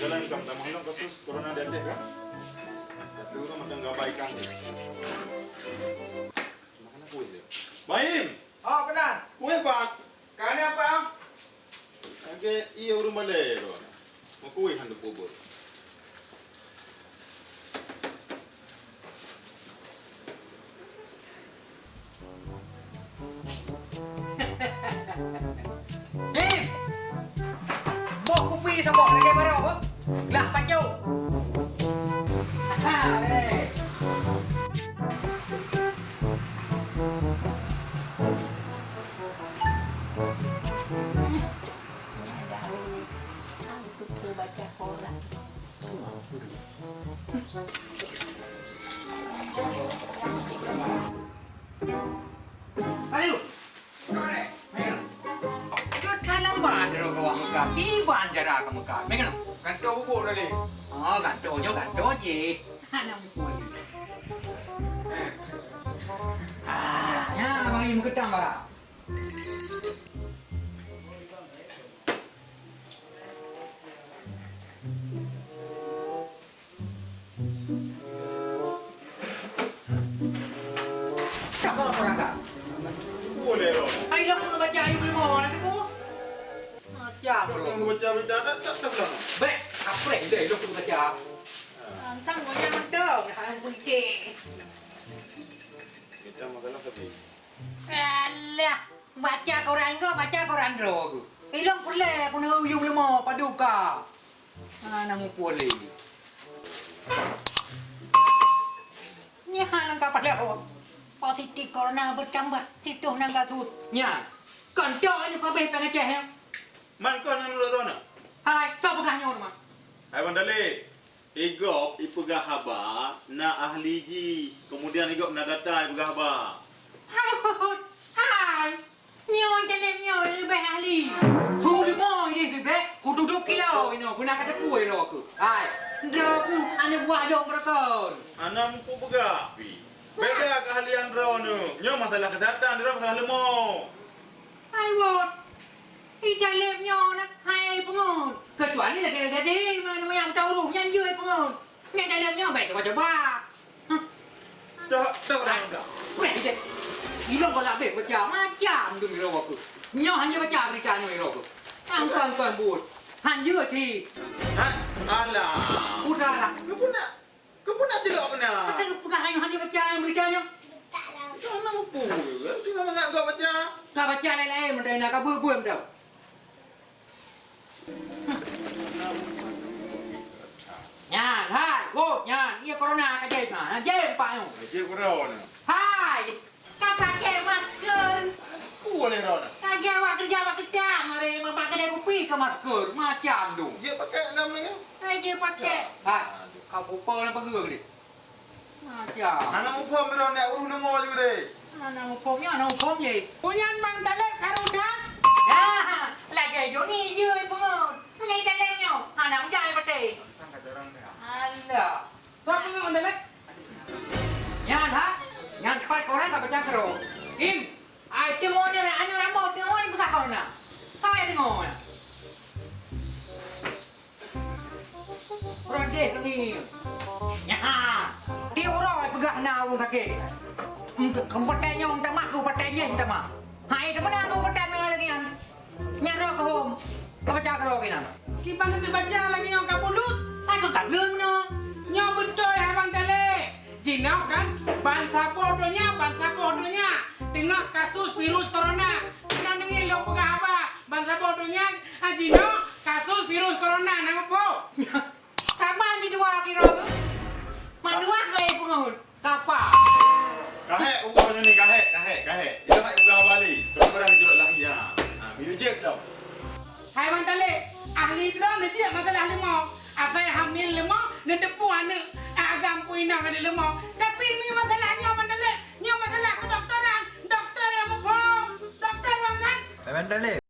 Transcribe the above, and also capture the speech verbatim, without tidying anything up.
Jalan ka meutamah lom kasus corona di Aceh, kan? Tapi ureueng mantong gabaikan deh. Makan apa dia? Baim! Oh, keunan. Weh, Pak. Keunan, Pak. Lagèe iya ureueng balèe tu. Meukueh han teupeubuet. Hei! Boh kupi saboh lagèe baroe, boh. Glah pacok. Ha, hei. Nyan dah, eh, hantu baca koran. Ayo, kemana? Megang. Kau tak lambat dah kau Mekah. Kiban cara ke Mekah. Megang. Kantor bubur tadi. Oh, kantor je, kantor je. Anak mukul. Ah, ya, bagi mengketang barang. Siapa laporan kah? Boleh, Ron. Ai, lôn baca ayat lima nanti, Bu. Macam, Ron. Ron baca berita, tak, tak, tak, tak. Bek, kapreh deh, lôn baca. Tantang banyak mantap, hang politik. Kita masalah tadi. Alah, baca koran kau, baca koran droe kau. Ilong pulai pun uyueng leumo paduka. Hana muphom lé. Nyan nyang ka padahai positif corona bertambah, sitoh nyang kasus. Nyan, kon tok ini pabeh pengeceh ya. Man kon nyang lôn droeneuh. Hai, soe peugah nyoe, Man? Hai, Wan Dalek. Igop ipeugah haba na ahli jih, kemudian igop na data ipeugah haba. Hai, hai. Nyoe taleb nyoe leubeh ahli. Su leumo jih sibeh, kutudôk kilo inoe, beuna ka teupue droe keuh. Hai, droe keuh aneuk buah dong beureukoh. Hana muphom peugah pih. Beda keahlian droeneuh. Nyoe masalah kesehatan, droe masalah leumo. Hai, Wot. Italeb nyoe na, hai peungeut. Kecuali lagèe gadeh, mana yang tahu nyan jeuet peungeut. Nyan italeb nyoe baik coba-coba. Hah? Dah, dah, dah, dah. Weh, deh. Ilong kalau habéh baca, macam tu droe keuh. Nyoe hana baca berita nyoe droe keuh. Angkon-angkon buet. Hana jeuet. Ha? Alah. Udahlah. Lu pun nak Kau pun nak celok keunan? Takkan kau peugah ayah hana baca ayah berita nyoe? Kau nak muphom, kau tinggal mangat kau baca. Ka baca laén-laén, meunan na ka beuet-beuet meunan. Nyan, hai, woe, nyan, iya corona ka jép, ha, jép pak nyoe. Jép corona. Hai! Ka pakai masker. Ku oleh rona. Lagèe awak keureuja bak keudang, mari bak keudè kupi keu masker. Macam tu. Jeuet pakai nam lagèe. Hai, jeuet pakai. Hai, ka pupa na peugah ni. Macam. Aneuk muphom rona ureueng namo ju deh. Aneuk muphom nyoe, aneuk muphom je. Punyan Bang Taleb karu dah. Ya, lagèe Joni je peungeut. Meunyoe Taleb nyoe, aneuk mujai patéh. Alah. Bang peungeut Bang Taleb. Nyan ha? Nyan pat korang ka peucangkro. Im, ai teungoh ni, aneuk rambo teungoh ni peugah kau na. Kau ya teungoh na. Orang deh kami. Nyan ha. Tiep uroe peugah na ureueng sakét. Em, keumpetèe nyoe minta maaf, keumpetèe nyoe minta maaf. Hai, teumeunan keumpetèe nyoe lagèe nyan. Nyan roh keuhom, baca keudroe keunan. Kiban teubaca lagèe nyoe ka bulut. Hai, keu ka bulut meunoe. Nyoe beutôi hai Bang Taleb. Jinoe kan bansaboh donya, bansaboh donya teungoh kasus virus corona. Pernah deungoe lôn peugah haba, bansaboh donya, ah, jinoe kasus virus corona na muphom. Saban jidua kiro tu. Mandua keu peungeut. Kapa? Kahek uroe nyoe ni, kahek, kahek, kahek. Ilong hai uga bali. Terus barang jurok lagi ha. Ha, minyeuk jeuet dong. Hai Bang Taleb, ahli droe neujeuet masalah leumo. Asai hamil leumo, neuteupeue aneuk, agam pue inong aneuk leumo. Tapi mi masalah nyoe Bang Taleb, nyoe masalah kedokteran. Doktor nyang muphom, doktor Bang kan? Hai Bang Taleb,